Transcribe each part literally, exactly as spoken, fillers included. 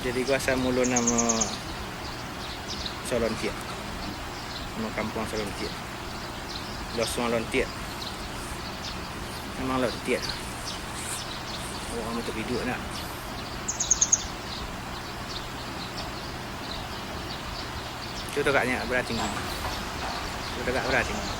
Jadi ko asal mulo namo Salontiak. Namo kampuang Salontiak. Losong Lontiak. Memang Lontiak. Urang bantuak biduak nak. Tu tagaknyo bara tinggi. Tu tagak bara tinggi.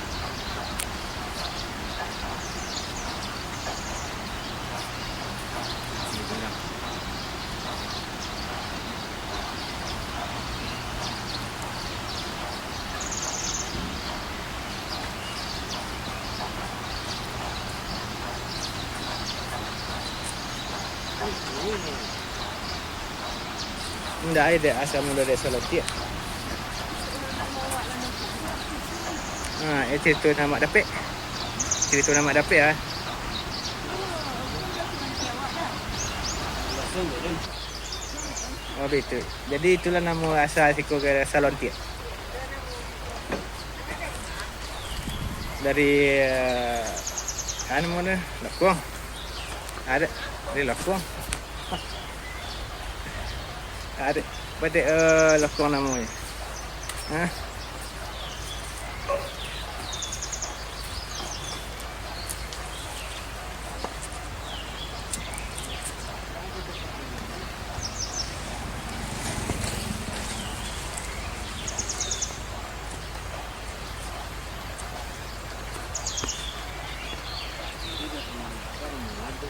Indak ai dek asal mulo dek Salontiak. Ha, eh, carito nan amak dapek. Carito nan amak dapek ah. Oh, betul. Jadi itulah namo asal siko ka Salontiak. Dari, eh, anu namo tu, Lokong. Ado dari Lokong. Ado, padek, eh, Lokong namonyo. Ha?